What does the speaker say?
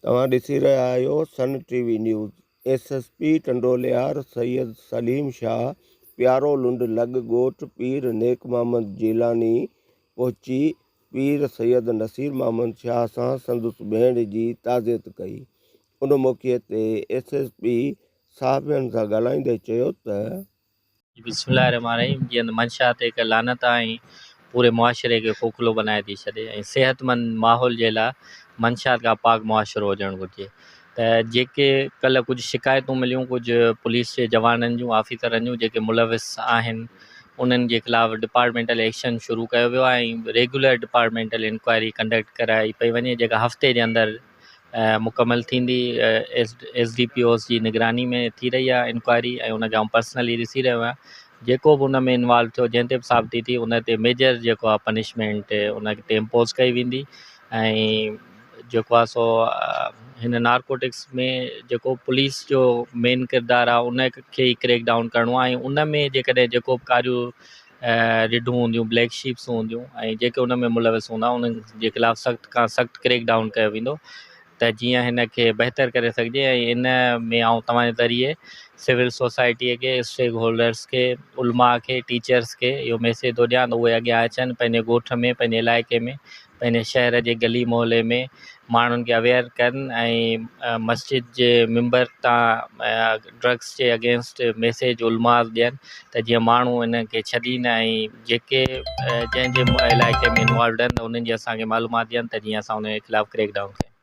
توهان ڏسي رهيا آهيو Sun T V news, S S P Tando Allahyar Syed Saleem Shah Piyaro Lund لڳ ڳوٺ پير نيڪ محمد جيلاني پهچي پير سيد نصير محمد شاهه سان سندس ڀيڻ جي تعزيت ڪئي ان موقعي تي ايس ايس پي صحافين سان ڳالهائيندي چيو ته. بسم الله الرحمٰن الرحيم جيئن ته منشيات هڪ لعنت آهي ۽ پوري معاشري کي کوکلو بنائي ٿي ڇڏي ۽ صحتمند ماحول جي لاء منشيات کان پاڪ معاشرو هجڻ گهرجي ته جيڪي ڪلهه ڪجهه شڪايتون مليون ڪجهه پوليس جي جوانن جون آفيسرن جون جيڪي ملوث آهن انهن جي خلاف ڊپارٽمينٽل ايڪشن شروع ڪيو ويو آهي ۽ ريگيولر ڊپارٽمينٽل انڪوائري ڪنڊڪٽ ڪرائي پئي وڃي جيڪا هفتي جي اندر مڪمل ٿيندي ايس ڊي پي اوز جي نگراني ۾ ٿي رهي آهي انڪوائري ۽ ان کي آئون پرسنلي ڏسي رهيو آهيان جيڪو به ان ۾ انوالو ٿيو جنهن تي به ثابتي ٿي ان تي ميجر جيڪو آهي پنشمينٽ ان تي امپوز ڪئي ويندي ۽ جيڪو آهي سو هن نارڪوٽڪس ۾ جيڪو پوليس جو مين ڪردار آهي ان کي ئي ڪريڪ ڊائون ڪرڻو آهي ۽ ان ۾ جيڪڏهن جيڪو به ڪاريون رڍون هونديون بليڪ شيپس هونديون ۽ جيڪي ان ۾ ملوث هوندا انهن جي خلاف سخت کان سخت ڪريڪ ڊائون ڪيو ويندو ته جيئن هن کي بهتر ڪري سگهجي ۽ ان ۾ آئون توهان جي ذريعي سول سوسائٽيء کي اسٽيڪ هولڊرس کي علماء کي ٽيچرس کي اهو ميسيج ٿو ڏيان ته اهي اڳيان اچن پنهنجي ڳوٺ ۾ پنهنجي علائقي ۾ پنهنجي شهر جي گلي محلي ۾ ماڻهن کي اويئر ڪن ۽ مسجد جي ممبر تان ڊرگس جي اگينسٽ ميسيج علماء ڏين ته جيئن ماڻهو ان کي ڇڏين ۽ جيڪي جنهن جي علائقي ۾ انوالوڊ آهن ته انهن جي اسان کي معلومات ڏين ته جيئن اسان انهن جي خلاف ڪريڪ ڊائون ڪيون.